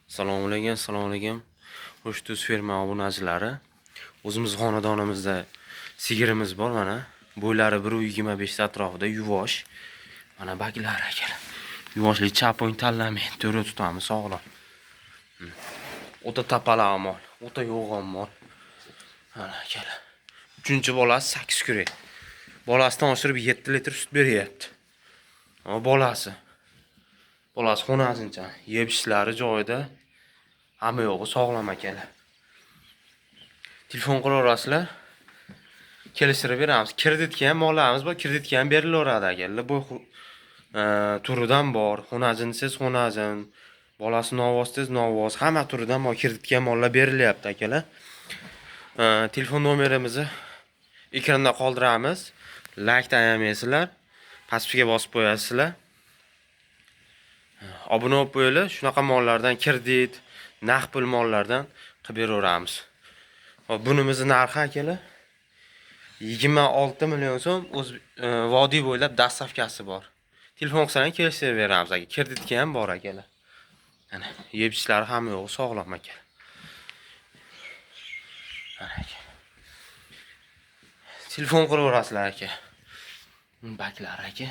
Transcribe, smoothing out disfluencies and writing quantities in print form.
Assalomu alaykum, assalomu alaykum. Xo'sh, ferma obunachilari. O'zimiz xonadonimizda sigirimiz bor mana. Bo'ylari 1.25 atrofida, yuvosh. Mana baklari, akalar. Yuvoshlik, chap o'ng tanlamaydi, to'g'ri tutamiz, sog'lom. O'ta tapala mol, o'ta yo'g'on mol. Mana, akalar. Uchinchi bolasi 8 kurak. Bolasidan oshirib 7 litr sut beryapti. Ama bolasi. Bolasi xo'nazincha. Yeb ichishlari joyida. Hamma yo'g'i sog'lom, akalar. Telefon qilaverasizlar. Kelishtirib beramiz. Kreditga ham mollarimiz bor, kreditga ham berilaveradi, akalar. Bu turidan bor. Xonajin desangiz xonajin, bolasi novvos desangiz novvos, hamma turidan bor. Kreditga ham mollar berilyapti, akalar. Telefon nomerimizni ekranda qoldiramiz. Like ayamaysizlar. Pastga bosib qo'yasizlar. Obuna bo'lib qo'yinglar. Shunaqa mollardan, kredit, naqd pul mollardan qilib beraveramiz. Hop, bunimizni narxi, akalar, 26 million so'm, o'z vodiy bo'ylab доставка si bor. Telefon qilsanglar, kelishtirib beramiz, aka. Kreditga ham bor, akalar. Mana, yeb ichishlari hamma yo'g'i sog'lom, aka. Mana, aka. Telefon qilaverasizlar, aka. Baklar, aka.